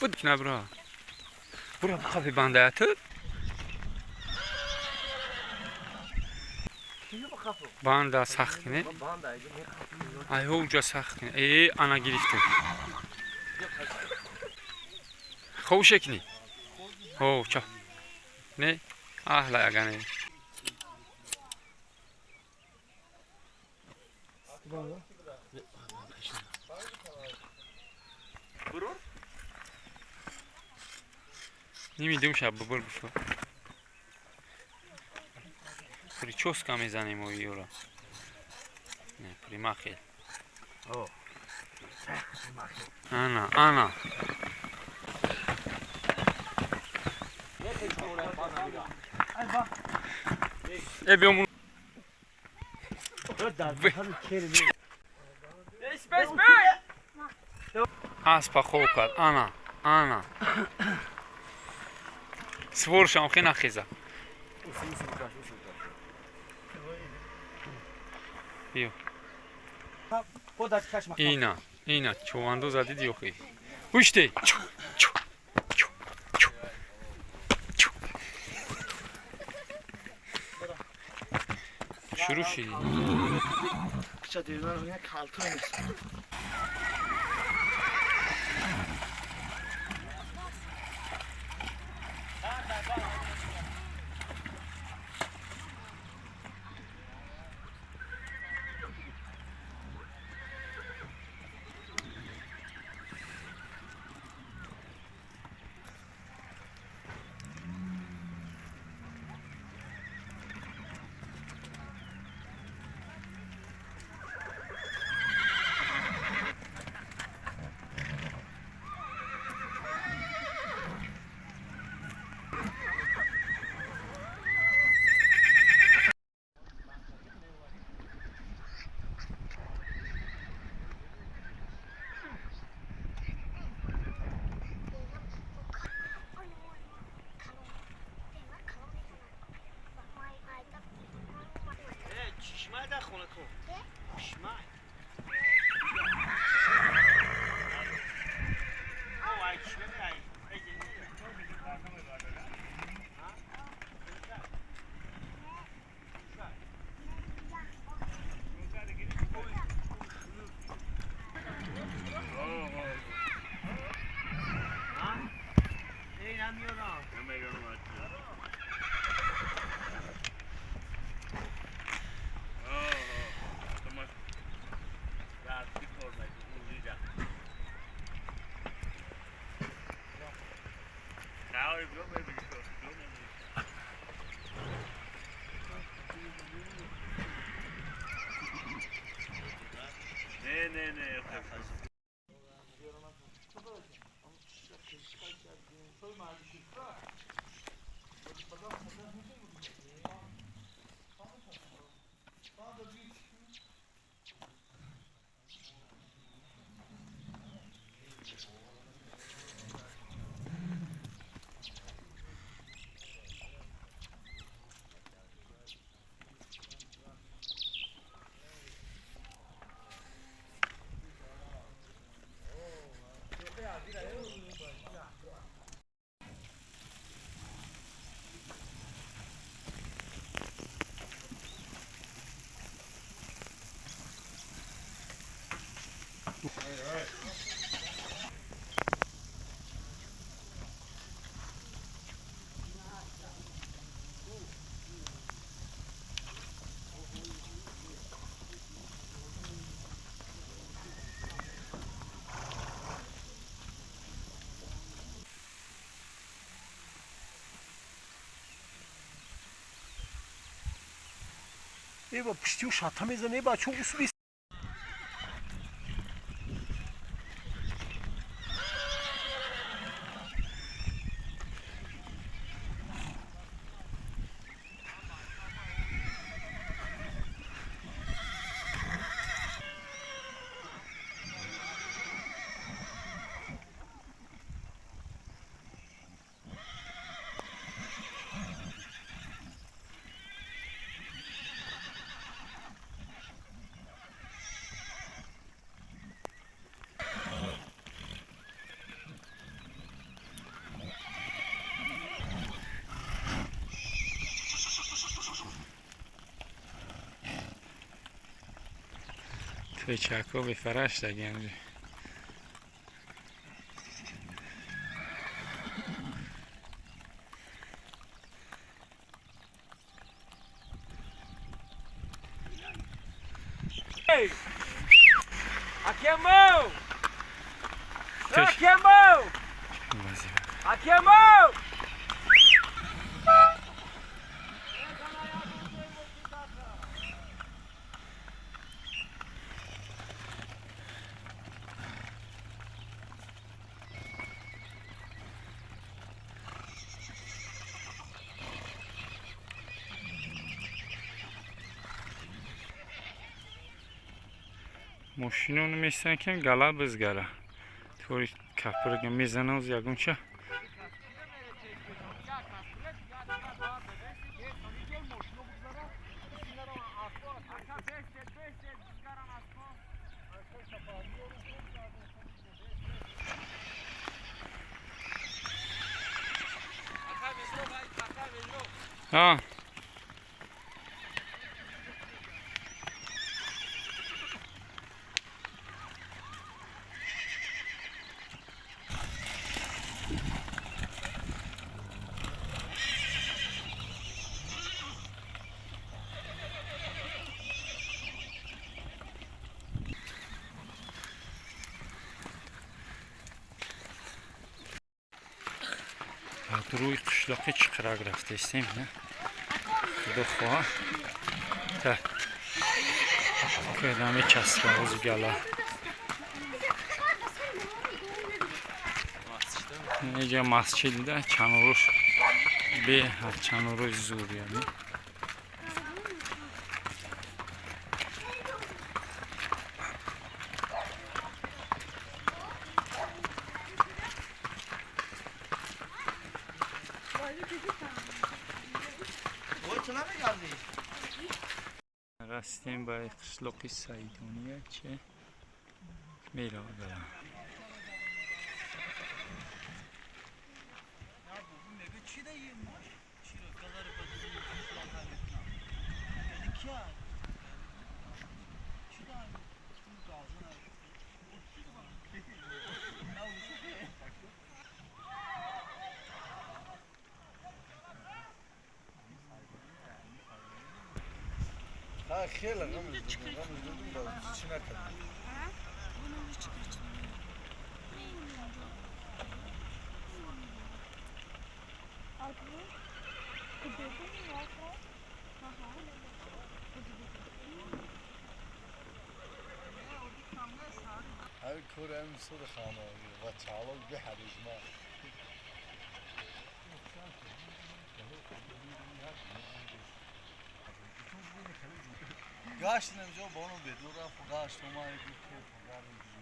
Буд набра. Бура бухафи бандаяту. Банда сахт кине. Ай ҳоҷа сахт кине. Э, ана гирифтем. Ховше кини. Хо, ча. Не? Аҳла ягане. Ними дум шаб бубур бишо. Прическа мезанем оиёра. Не, примахел. Ана, ана. Э биём. Аспа хоб кард. Ана, ана. Своршам хе нахеза. Биё. Ина, ина, чувандоза диди охи. Ҳуште. Чу, чу, чу, чу, чу. Шурӯъ шидӣ. Еба пуштиу шата мезане, еба чун усуби. Печако бефараш дагем. Aqui é mão! Aqui é mão! Aqui é mão! Мошиноно месан ки гала бизгара. Тори капрга мезанам з ягонча. А. Рӯи қишлоқи Чиқирак рафтаистем. Худо хоҳа та кӯдаме часпа ҳозу гала. Инҷа масҷид да чаноруш беҳад чанорои зур яъне. Расидем ба қишлоқи Саидония, че мерава гала. Хеле ғам додум ба чӣ накардам. Ҳар кори ҳамин суди хонавӣ ва чалок биҳаризма. Гашт намҷо бону бедор рафт, гашт омад, гуфт.